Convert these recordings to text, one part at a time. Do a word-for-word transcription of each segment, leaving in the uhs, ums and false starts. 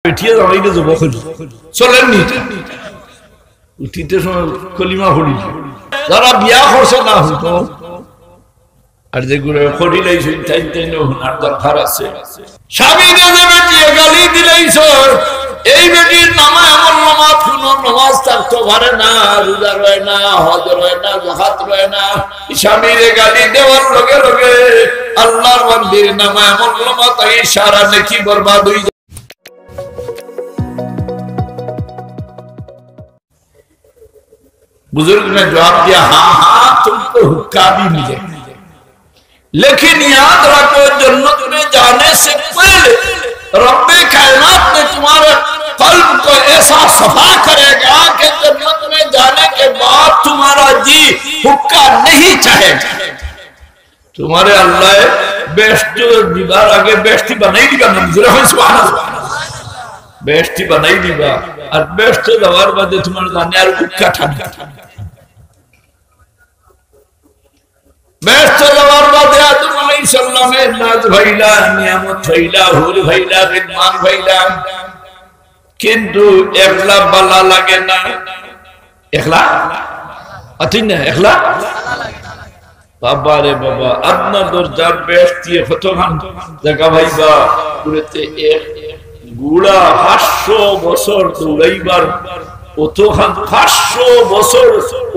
বেটিয়ে জামাইরে জবো করি। চলের নি? উঠিতে সময় কলিমা পড়ি। যারা বিয়া করছো না হুনো, আর যেগুলো করিলাইছইন, তাইন তাইনও হুনার দরকার আছে। স্বামীরে যে বেটিয়ে গালি দিলাইছইন, এই বেটির নামায় আমল নামাত কুনু নমাজ থাকতো পারে না, রোজা রয় না, হজ রয় না, যাকাত রয় না। স্বামীরে গালি দেওয়ার লগে লগে আল্লাহর বান্দির নামায় আমল নামাত থাকি সারা নেকি বরবাদ অই যায়। बुजुर्ग ने जवाब दिया, हाँ हाँ, तुमको हुक्का भी मिलेगा, लेकिन याद रखो, जन्नत में जाने से पहले रब्बे कायनात ने तुम्हारे कल्ब को ऐसा सफा करेगा कि जन्नत में जाने के बाद तुम्हारा जी हुक्का नहीं चाहेगा। তোমারে আল্লায় বেহেস্ত দিবার আগে বেহেস্তি বানাই দিবা না, জোরে কইন সুবহানাল্লাহ। বেহেস্তি বানাই দিবা, আর বেহেস্ত যাওয়ার বাদে তোমার জানে আর হুক্কা টানে না। বেহেস্ত যাওয়ার বাদে আদম আলাইহিস সালামে নাজ পাইলা, নিয়ামত পাইলা, হুর পাইলা, মেহমান পাইলা, কিন্তু একলা বালা লাগে না। একলা? আতিন না, একলা? বাবা রে বাবা, আদনা দরজার বেহেস্তিয়ে কতখান জাগা পাইবা, পুরেতে এক ঘুড়া পাঁচশো বছর দৌড়াইবার, অতখান পাঁচশো বছর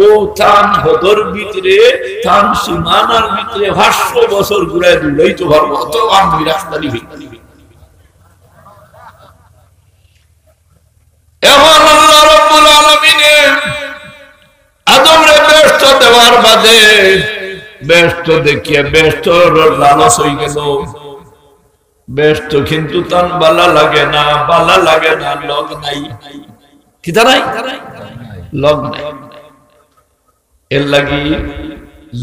ও তান হদর ভিতরে, তান সীমানার ভিতরে পাঁচশো বছর ঘুড়ায় দৌড়াইতো পারবো, অতখান বিরাট তালি হইল। এখন আল্লাহ রাব্বুল আলামিনে আদমরে বেহেস্ত দেওয়ার বাদে বেহেস্ত দেখিয়া বেহেস্তর লালস অই গেল। বেহেস্ত কিন্তু তান বালা লাগে না, বালা লাগে না, লগ নাই। কিতা নাই? লগ নাই। এর লাগি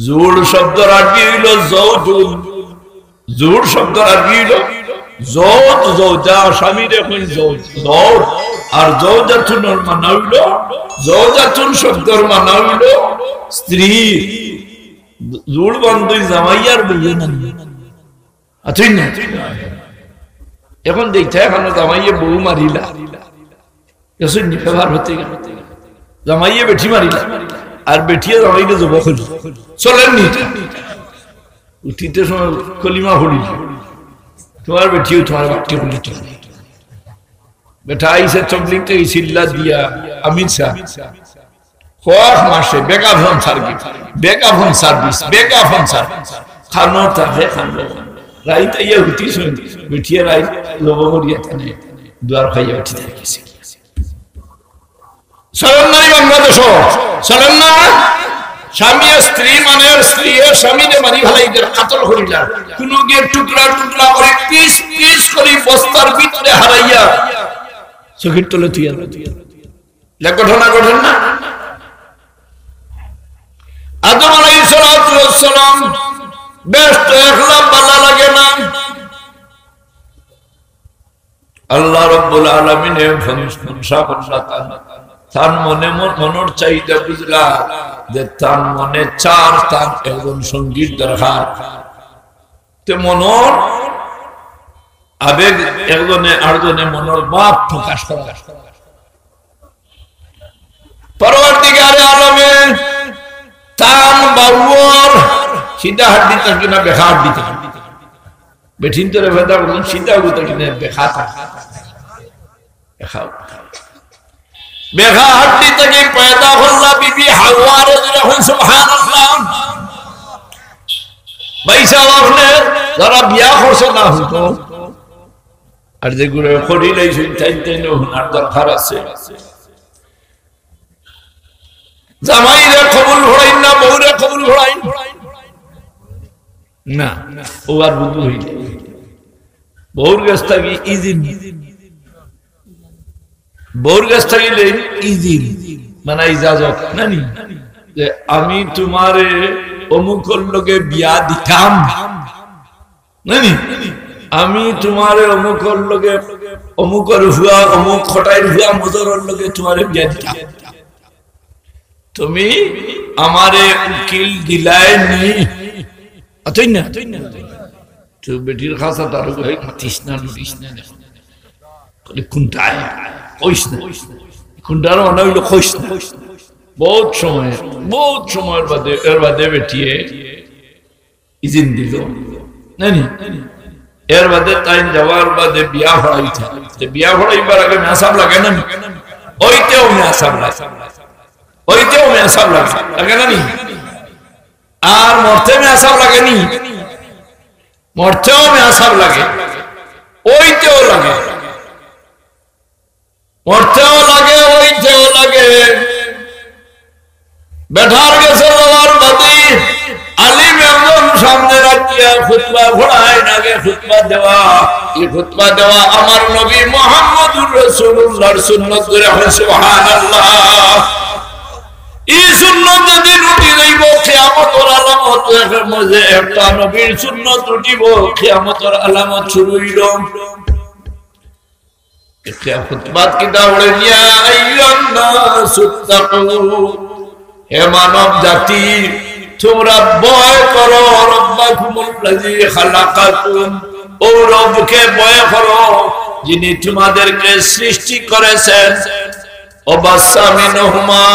জুড় শব্দর আরবি অইলো জওজুন। জুড় শব্দর আরবি অইলো জওজ, জওজা, স্বামীরে কইন জওজ, জওজ। আর জওজাতুনর মানা অইলো, জওজাতুন শব্দর মানা অইলো স্ত্রী। জুড় বান্ধই জামাই আর বউয়ে না। আছইন না? এখন দেখতে এখন জামাইয়ে বউ মারিলা। এসব নিফেবার হতে গেল। জামাইয়ে বেটি মারিলা। আর বেটিয়ে জামাইরে জবো করি। চলের নি? উঠিতে সময় কলিমা পড়ি। তোমার বেটিও তোমার বাট্টি খুলি চলে। বেটা আইছে তবলিগ থাকি চিল্লা দিয়া, আমির সাব। কয়েক মাসে বেকাফন সার্ভিস, বেকাফন সার্ভিস, বেকাফন সার্ভিস। খানো থাকে, খানো। রাইত আইয়া হুতিছইন, বেটিয়ে রাইত লবো করিয়া তানে দুয়ার খাইয়া উঠি থাকি গেছে। চলের না নি বাংলাদেশো? চলের না? স্বামী আর স্ত্রী মানে স্ত্রী আর স্বামীরে মারি ফালাই দিলা, কাতল করিলা। কুনু গিয়ে টুকরা টুকরা করি, পিস পিস করি বস্তার ভিতরে হালাইয়া চকির তলে থুইয়া দিলা। ইলা ঘটনা ঘটের না? আদম আলাইহিস সালাতু ওয়াস সালাম বেহেস্ত একলা বালা লাগে না। আল্লাহ রাব্বুল আলামিনে ফরমাইন, তান, তান মনে মন-, মনর চাহিদা বুঝলা যে তান মনে চার, তান একজন সঙ্গীর দরকার। তে মনর আবেগ একজনে আরজনে মনর ভাব প্রকাশ করা। পরওয়ারদিগারে আলমে তান বাউর সিধা হাড্ডি থাকি না বেকা হাড্ডি থাকি? বেটিন্তরে পয়দা করছইন সিধা অগু থাকি না বেকা থাকি? বেকা। বেকা হাড্ডি থাকি পয়দা করলা বিবি হাওয়ারে, জোরে কইন সুবহানাল্লাহ। ভাইসাব, আপনে যারা বিয়া করছো না হুনো, আর যেগুলো করিলাইছইন, তাইন তাইনও হুনার দরকার আছে। জামাইরে কবুল করাইন না, বউরে কবুল করাইন না, ও আর বুঝু অইলে বউর গেছ থাকি ইজিন, বউর গেছ থাকি লইন ইজিন, মানে ইজাজত, না নি? যে আমি তোমারে অমুকর লগে বিয়া দিতাম, না নি? আমি তোমারে অমুকর লগে, অমুকর ফুয়া, অমুক খটাইর ফুয়া মজরর লগে তোমারে বিয়া দিতাম। তুমি আমারে উকিল দিলায় নি? আছইন না? তো বেটির খাসা তার লগে মাতিস না, লড়িস না। কোনটায়? কইস না। কোনটার মানে অইলো কইস না। বহুত সময়, বহুত সময়র বাদে, এর বাদে বেটিয়ে ইজিন দিল। নানি? এর বাদে তাইন যাওয়ার বাদে বিয়া পড়াইতা। তে বিয়া পড়াইবার আগে মেসাব লাগে না? অইতেও মেসাব লাগে। অইতেও মেসাব লাগে। লাগে না নি? আর মরতে মেসাব লাগে নি? মরতেও মেসাব লাগে। অইতেও লাগে। মরতেও লাগে, অইতেও লাগে। বেটার গেছে যাওয়ার বাদে আলিম একজন সামনে রাখিয়া খুতবা পড়াইন, আগে খুতবা দেওয়া। এই খুতবা দেওয়া আমার নবী মুহাম্মদুর রাসূলুল্লাহর সুন্নত। জোরে কইন সুবহানাল্লাহ। এই সুন্নত যেদিন উঠি যাইব, কিয়ামতর আলামত, এর মাঝে একটা নবীর সুন্নত উঠিব, কিয়ামতর আলামত শুরু অইল। খুতবাত কিতা পড়ে? ইয়া আইয়ুহান নাসু ইত্তাকু। হে মানব জাতি, তোমরা ভয় করো, রাব্বাকুমুল্লাযী খালাকাকুম, ও রবকে ভয় করো, যিনি তোমাদেরকে সৃষ্টি করেছেন। ওয়া বাসসা মিনহুমা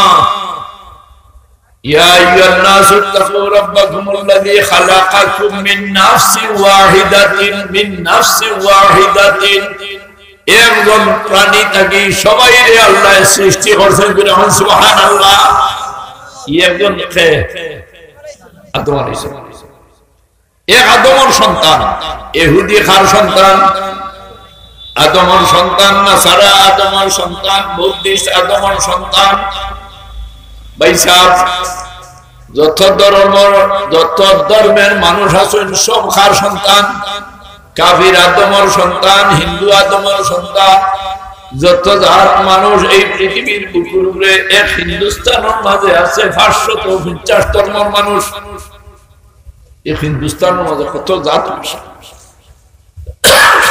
ইয়া আইয়ুহান নাসু ইত্তাকু রাব্বাকুমুল্লাযী খালাকাকুম মিন নাফসিন ওয়াহিদাতিন, মিন নাফসিন ওয়াহিদাতিন। একজন প্রাণী থাকি সবাইরে আল্লায় সৃষ্টি করছেন। জোরে কইন সুবহানাল্লাহ। ই একজন কে? আদম আলাইহিস সালাম। এক আদমর সন্তান। ইহুদি কার সন্তান? আদমর সন্তান। নাসারা আদমর সন্তান। বুদ্ধিস্ট আদমর সন্তান। ভাইসাব, যত ধর্মর, যত ধর্মের মানুষ আছইন, সব কার সন্তান? কাফির আদমর সন্তান, হিন্দু আদমর সন্তান। যত জাত মানুষ এই পৃথিবীর বুকুর উপরে এক হিন্দুস্তানর মাঝে আছে, পাঁচশত পঞ্চাশ ধর্মর মানুষ। এই হিন্দুস্তানর মাঝে কত জাত ভাষা,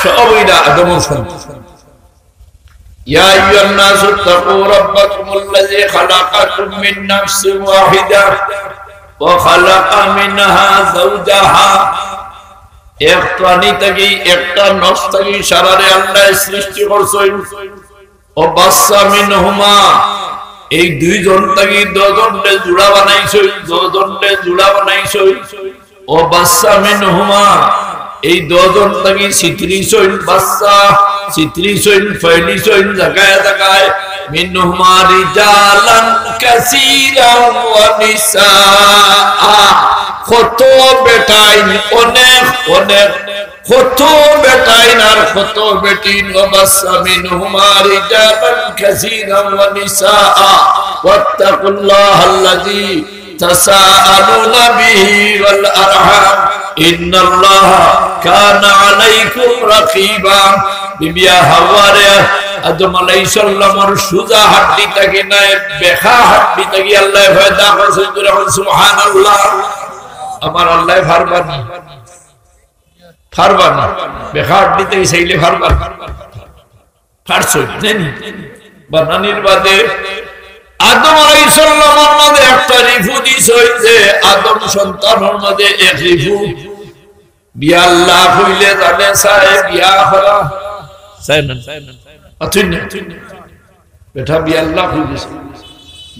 সব অইলা আদমর সন্তান। ইয়া আইয়ুহান নাসু ইত্তাকু রাব্বাকুমুল্লাযী খালাকাকুম মিন নাফসিন ওয়াহিদা ওয়া খালাকা মিনহা যাওজাহা। এক প্রাণী থাকি, একটা নফস থাকি সারারে আল্লায় সৃষ্টি করছইন। ওয়া বাসসা মিনহুমা, এই দুইজন থাকি দুইজনরে জোড়া বানাইছইন, দুইজনরে জোড়া বানাইছইন। ওয়া বাসসা মিনহুমা, এই দুইজন থাকি ছিতরিছইন, বাসসা, ছিতরিছইন, ফয়লিছইন জাগায় জাগায়। মিনহুমা রিজালান কাসীরান ওয়া নিসাআ, কত বেটাইন, অনেক, অনেক। কত বেটাইন আর কত বেটিন। ওয়া বাসসা মিনহুমা রিজালান কাসীরান ওয়া নিসাআ। ওয়াত্তাকুল্লাহাল্লাযী তাসাআলুনা বিহি ওয়াল আরহাম। ইন্নাল্লাহা কানা আলাইকুম রাকিবা। বিবি হাওয়ারে আদম আলাইহিস সালামর সুজা হাড্ডি থাকি নায়, বেকা হাড্ডি থাকি আল্লায় পয়দা করছইন। জোরে কইন সুবহানাল্লাহ। আমার আল্লায় পারবা নি? পারবা না। বেকা হাড্ডি থাকি চাইলে পারবা না। পারছইন, জানি? বানানির বাদে আদম আলাইহিস সালামর মাঝে একটা রিফু দিছইন যে আদম সন্তানর মাঝে এক রিফু। বিয়া আল্লাহ কইলে জানে চায় বিয়া করা। চায় না? অথই না? বেটা বিয়া আল্লাহ কই গেছে।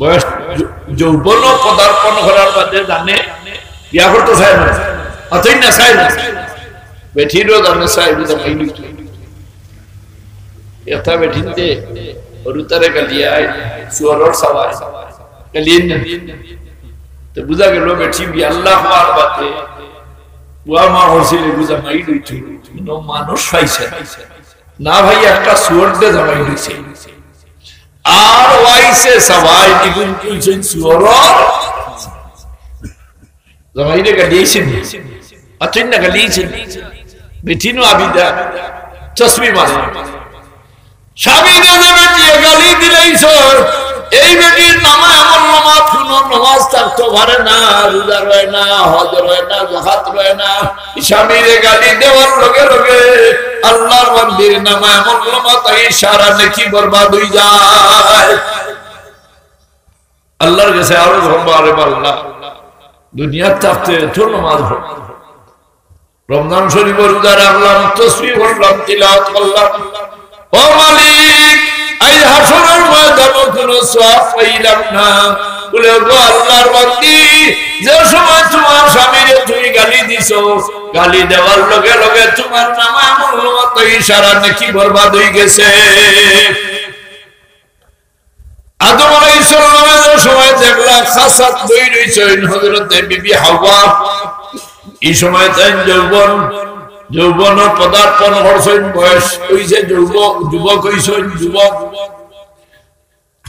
বয়স, যৌ-, যৌবন পদার্পণ করার বাদে জানে বিয়া করতে চায় না। অথই না চায় না? বেটিরও জানে চায়, বুঝা পাইনি। একটা বেটিনতে হুরুতারে গালিয়ায়, শুয়োরর ছাওয়ায়। গালিয়াইন না? তো বুঝা গেল বেটি বিয়া আল্লাহ হওয়ার বাদে ওয়া মা হরছিল বুঝা মাই লইছে। কোনো মানুষ পাইছে না। না ভাই, একটা শুয়োর দে জামাই লইছে। আর ওয়াইছে ছাওয়ায়, ইগুন কইছইন শুয়োরর। জামাইরে গালিয়াইছইন। অথই না গালিয়াইছইন। বেটিনও আবিদা। তসবি মারে। স্বামীরে যে বেটিয়ে গালি দিলাইছইন, এই বেটির নামায় আমল নামাত কোনো নামাজ থাকতো পারে না, রোজা রয় না, হজ রয় না, যাকাত রয় না। স্বামীরে গালি দেওয়ার লগে লগে আল্লাহর বান্দির নামায় আমল নামা থাকি সারা নেকি বরবাদ অই যায়। আল্লাহর গেছে আরো ধরবা, আরে আল্লাহ, দুনিয়াত থাকতে এত নামাজ পড়লাম, রমজান শরিফর রোজা রাখলাম, তসবি পড়লাম, তিলাওয়াত করলাম, ও মালিক, আইজ হাশরর ময়দানো কুনু সওয়াব পাইলাম না। বলে, "ওগো আল্লাহর বান্দি, যে সময় তুমার স্বামীরে তুমি গালি দিছো, গালি দেওয়ার লগে লগে তুমার নামায় আমল মতো সারা নেকি বরবাদ অইগেছে।" আদম আলাইহিস সালামে যে সময় দেখলা খাসাত বই রইছইন হযরতে বিবি হাওয়া, ই সময় তাইন যৌবন, যৌবন পদার্পণ করছইন, বয়স অইছে, যুবক, যুবক অইছইন, যুবক।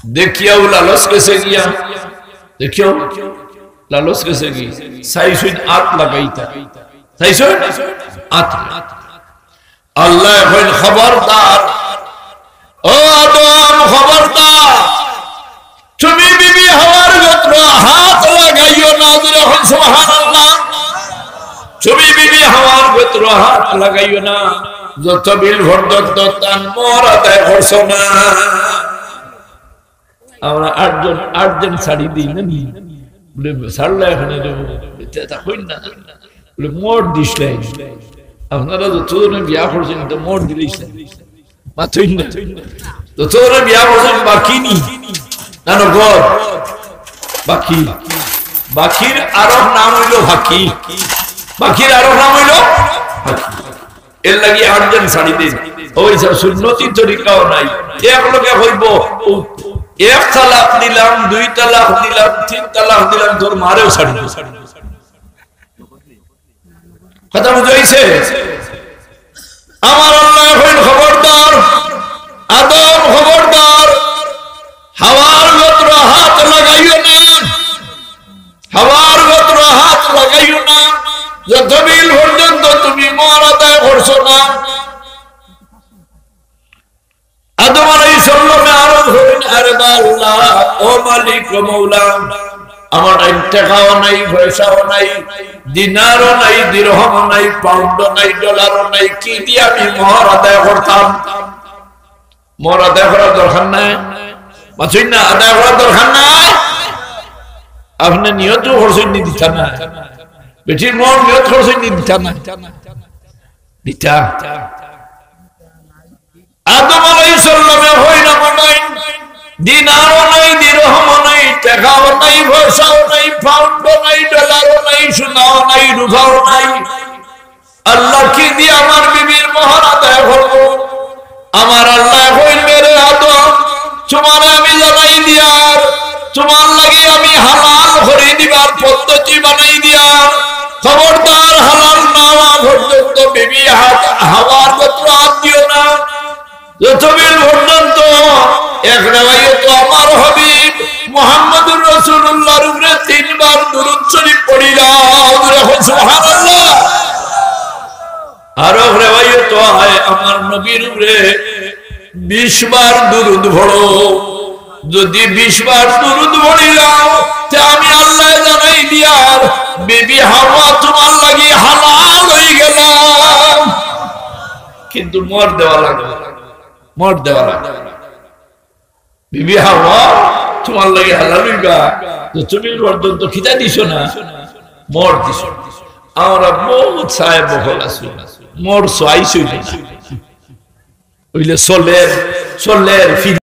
দেখিয়াউ লালচ গেছে গিয়া, দেখিয়াউ লালচ গেছে গি, চাইছইন আত লাগাইতা, চাইছইন আত। আল্লায় কইন, "খবরদার, ও আদম, খবরদার, তুমি বিবি হাওয়ার গোত্র হাত লাগাইও না।" জোরে কইন, "সুবহানাল্লাহ।" তুমি বিবি হাওয়ার গোত্র হাত লাগাইও না, যতবিল পর্যন্ত তান মোহর আদায় করছো না। আমরা আটজন, আটজন ছাড়ি দেই না নি? বলে, "ছাড়লা এখানে যাবো।" বলে, "তে তা কইন না।" বলে, "মোহর দিছলাইন। আপনারা যতজনে বিয়া করছইন, তো মোহর দিলাইছলাইন।" মাতইন না। যতজনে বিয়া করছইন, বাকি নি? না, না, গর। বাকি। বাকির আরক নাম অইলো ফাকি। বাকির আরক নাম অইলো ফাকি। এর লাগি আটজন ছাড়ি দেইন। ওই সব সুন্নতি তরিকাও নাই। এক লোকে কইবো, "ও, এক তালাক দিলাম, দুই তালাক দিলাম, তিন তালাক দিলাম, তোর মারেও ছাড়ি দে।" কথা বুঝাইছে? আমার আল্লায় কইন, "খবরদার, আদম, খবরদার, হাওয়ার গোত্র হাত লাগাইও না।" হাওয়ার গোত্র হাত লাগাইও না, যতবিল পর্যন্ত তুমি মোহর আদায় করছো না। আদম আলাইহিস সালামে আরো কইন, "আরে বা আল্লাহ, ও মালিক, ও মৌলা, আমার টাইম টেকাও নাই, পয়সাও নাই, দিনারও নাই, দিরহমও নাই, পাউন্ডও নাই, ডলারও নাই, কি দিয়া আমি মোহর আদায় করতাম?" মোহর আদায় করার দরকার নাই। মাতইন না, আদায় করার দরকার নাই। আপনে নিয়ত করছইন নি দিতা না? বেটির মোহর নিয়ত করছইন নি দিতা না? দিতা। আদম আলাইহিস সালামে কইন না, দিনারও নাই, দিরহমও নাই, টেকাও নাই, পয়সাও নাই, পাউন্ডও নাই, ডলারও নাই, সোনাও নাই, রূপাও নাই। আল্লাহ, কি দিয়া আমার বিবির মোহর আদায় করবো? আমার আল্লায় কইন, "রে আদম, তুমারে আমি জানাই দিয়ার, তুমার লাগি আমি হালাল করি দিবার পদ্ধতি বানাই দিয়ার। খবরদার, হালাল না অওয়া পর্যন্ত বিবি হাত, হাওয়ার গোত্র হাত দিও না।" যতবিল পর্যন্ত এক রেওয়ায়ত আমার হাবিব মুহাম্মদুর রাসূলুল্লাহর উপরে তিনবার দুরূদ শরীফ পড়িলাম। জোরে কইন সুবহানাল্লাহ। আরো রেওয়ায়ত হয় আমার নবীর উপরে বিশ বার দুরূদ পড়ো। যদি বিশ বার দুরূদ পড়িলাও, তে আমি আল্লায় জানাই দিয়ার, বিবি হাওয়া তুমার লাগি হালাল অইগেলাম। কিন্তু মোহর দেওয়া লাগবো, মোহর দেওয়া লাগবো। বিবি হাওয়া তুমার লাগি হালাল অইবা, যতবিল পর্যন্ত কিতা দিছো না, মোহর দিছো। আমরা বউত সাহেব বকল আছি, মোহর চাইছইন না। অইলে চলের, চলের, ফিরে